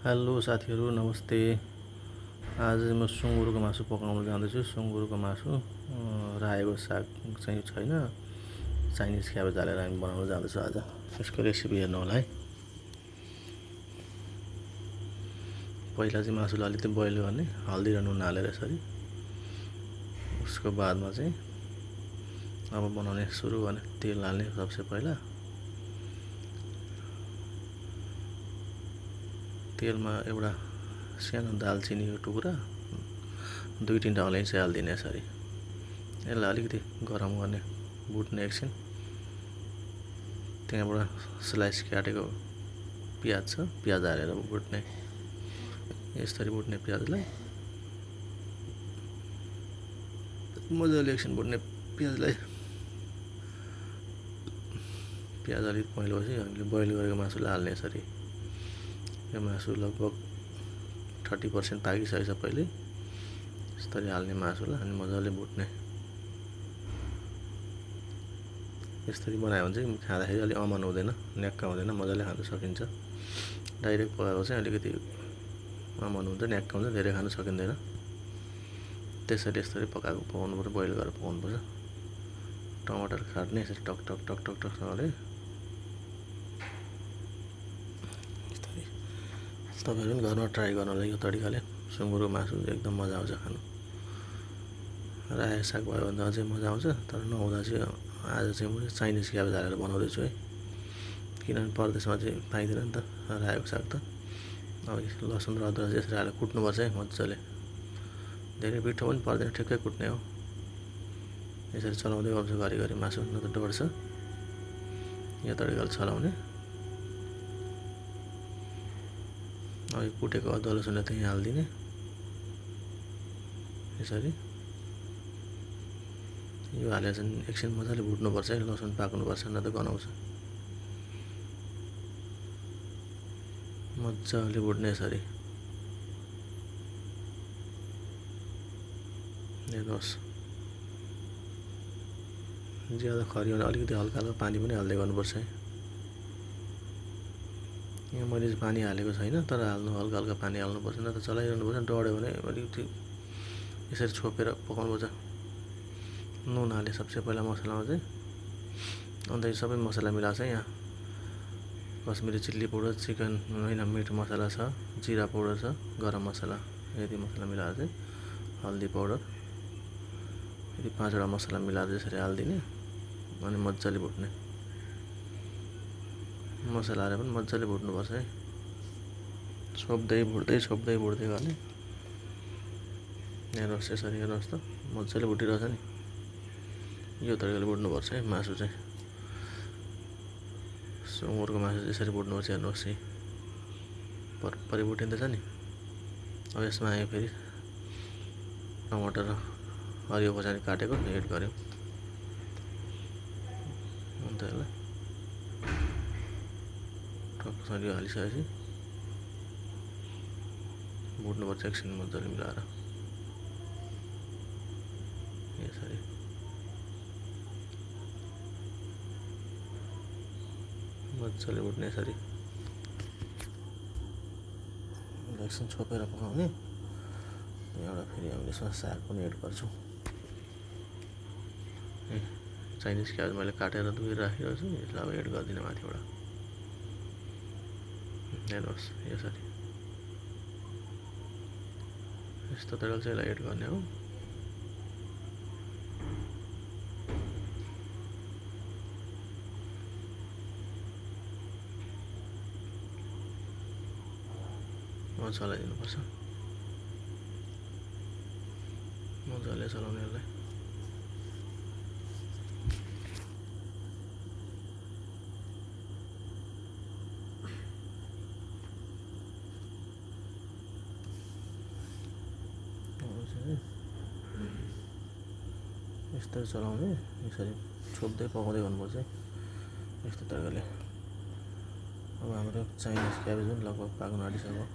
Hello साथीहरू, नमस्ते। आज म सुँगुरको मासु पकाउन जाँदैछु। सुँगुरको मासु रायोको साग चाहिँ छैन, चाइनिज क्याबेज हालेर हामी बनाउन जाँदैछु आज। यसको रेसिपी हेर्नु होला है। पहिला चाहिँ मासुलाई अलिकति बोइल गर्ने, हल्दी र नुन हालेर यसरी। उसको बादमा चाहिँ अब बनाउने सुरु गर्ने। तेल हाल्ने सबसे पहिला। तेलमा एउटा सानो दालचिनीको टुक्रा, 2-3 अलैँची हालिदिने यसरी। यसलाई अलिकति गरम गर्ने, भुट्ने एकछिन। त्यहाँबाट स्लाइस काटेको प्याज छ, प्याज हालेर भुट्ने। यसरी भुट्ने प्याजलाई मजाले एकछिन भुट्ने। प्याज अलिक पहेँलोपछि हामीले बोइल गरेको मासुलाई हाल्ने यसरी। यो मासु लगभग 30% पाकिसकेछ पहिले। यसरी हाल्ने मासुलाई अनि मजाले भुट्ने। यसरी बनायो भने चाहिँ खाँदाखेरि अलिक अमन हुँदैन, न्याक्क हुँदैन, मजाले खान सकिन्छ। डाइरेक्ट पकाएको चाहिँ अलिकति अमन हुन्छ, न्याक्क हुन्छ, धेरै खान सकिँदैन। यसरी पकाउनु पर्छ, बोइल गरेर पकाउनु पर्छ। टमाटर काट्ने यसरी टक टक टक टक टकसँगले। तपाईँहरू पनि घरमा ट्राई गर्नु होला यो तरिकाले। सुँगुरको मासु एकदम मजा आउँछ खानु। रायो साग भयो भने त अझै मजा आउँछ। तर नहुँदा चाहिँ आज चाहिँ म चाइनिज क्याबेज हालेर बनाउँदैछु है। किनभने परदेशमा चाहिँ पाइँदैन नि त रायोको साग त। अब लसुन र अदुवा यसरी हालेर कुट्नुपर्छ है मजाले। धेरै पिठो पनि पर्दैन, ठिक्कै कुट्ने हो। यसरी चलाउँदै गर्छु घरिघरि मासु, न त डढ्छ। यो तरिकाले चलाउने। अब यो कुटेको अदुवा लसुनलाई त्यहीँ हालिदिने यसरी। यो हालेर चाहिँ एकछिन मजाले भुट्नुपर्छ है, लसुन पाक्नुपर्छ, न त गनाउँछ। मजाले भुट्ने यसरी। हेर्नुहोस्, ज्यादा खरियो भने अलिकति हल्का हल्का पानी पनि हाल्दै गर्नुपर्छ है। यहाँ मैले चाहिँ पानी हालेको छैन, तर हल्का हल्का पानी हाल्नुपर्छ, न त चलाइरहनुपर्छ। डढ्यो भने अलिकति यसरी छोपेर पकाउनुपर्छ। नुन हालेँ सबसे पहिला मसलामा चाहिँ। अन्त यो सबै मसला मिलाएको छ यहाँ। कश्मिरी चिल्ली पाउडर, चिकन होइन मिट मसला छ, जिरा पाउडर छ, गरम मसला, यति मसला मिलाएर चाहिँ हल्दी पाउडर, यति 5वटा मसला मिलाएर यसरी हालिदिने। अनि मजाले भुट्ने। मसला हालेर पनि मजाले भुट्नुपर्छ है। छोप्दै भुट्दै गर्ने। हेर्नुहोस् यसरी, हेर्नुहोस् त मजाले भुटिरहेछ नि। यो तरिकाले भुट्नुपर्छ है मासु चाहिँ। सुँगुरको मासु यसरी भुट्नुपर्छ। हेर्नुहोस् है, परपरि भुटिँदैछ नि। अब यसमा आयो फेरि टमाटर र हरियो खोर्सानी काटेको एड गऱ्यौँ। अन्त यसलाई टक्कसँग यो हालिसकेपछि भुट्नुपर्छ एकछिन मजाले मिलाएर यसरी। मजाले भुट्ने यसरी। एकछिन छोपेर पकाउने। त्यहाँबाट फेरि हामीले यसमा साग पनि एड गर्छौँ। चाइनिज क्याबेज मैले काटेर धोएर राखिरहेको छु, यसलाई अब एड गरिदिने माथिबाट। हेर्नुहोस् यसरी। यस्तो तरिकाले चाहिँ यसलाई एड गर्ने हो। चलाइदिनुपर्छ, मजाले चलाउने यसलाई। यस्तै चलाउने, यसरी छोप्दै पकाउँदै गर्नुपर्छ है, यस्तो तरिकाले। अब हाम्रो चाइनिज क्याबेज पनि लगभग पाक्न आँटिसक्यो।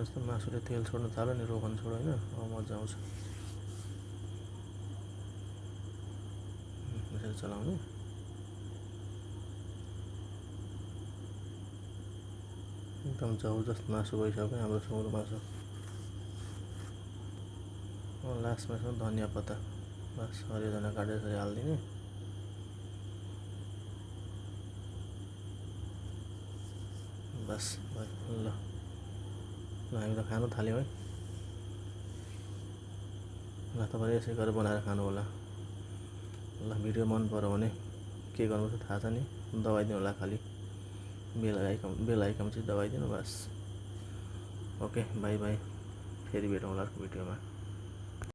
जस्तो मासुले तेल छोड्न थाल्यो नि, रोगन छोड्यो होइन, अब मजा आउँछ। यसरी चलाउने। एकदम जबरजस्त मासु भइसक्यो हाम्रो सुँगुर मासु। लास्टमा यसमा धनियाँ पत्ता, बस हरियो धनियाँ काटेर यसरी हालिदिने। बस भयो। ल हामी त खानु थाल्यौँ है। ल तपाईँले यसै गरेर बनाएर खानु होला। ल भिडियो मन पर्यो भने के गर्नुपर्छ थाहा छ नि, दबाइदिनु होला, खालि बेल आइकन चाहिँ दबाइदिनु बस। ओके बाई बाई, फेरि भेटौँला अर्को भिडियोमा।